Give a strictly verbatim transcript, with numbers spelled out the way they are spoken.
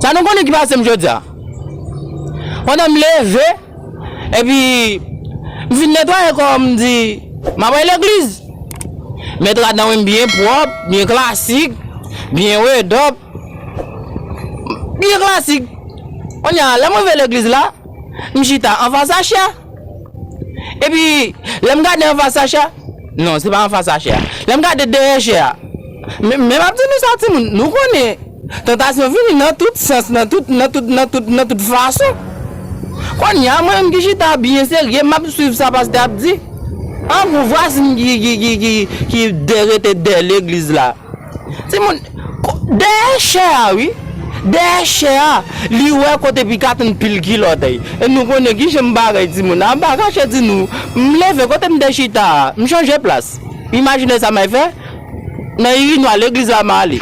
Sa nou konnen ki pase m jodi a. Pandan m leve, epi m fin netwaye kò m, m di, "M ap al legliz." Met rad nan men m byen pwòp, byen klasik, byen red up, byen klasik. Kounye a, lè m rive legliz la, m chita anfas a chè a. Epi, lè m gade anfas a chè a, non, se pa anfas a chè a. Lè m gade dèyè chè a, men, men m ap di nou sa, timoun, nou konnen tantasyon vini nan tout sans, nan tout, nan tout, nan tout, nan tout fason. Kounye a, mwen menm ki chita byen serye, m ap swiv sa pastè ap di. An gwo, vwasin ki, ki, ki, ki, ki de-, rete dèyè legliz la. Timoun, ko-, dèyè chè a, wi. Dèyè chè a, li wè kote pi ka tann pil kilòt, ey. E nou konnen ki jan bagay, timoun. An pa kache di nou, m leve kote m te chita a, m chanje plas. Imajine sa m al fè. Nan irinwa legliz la m ale.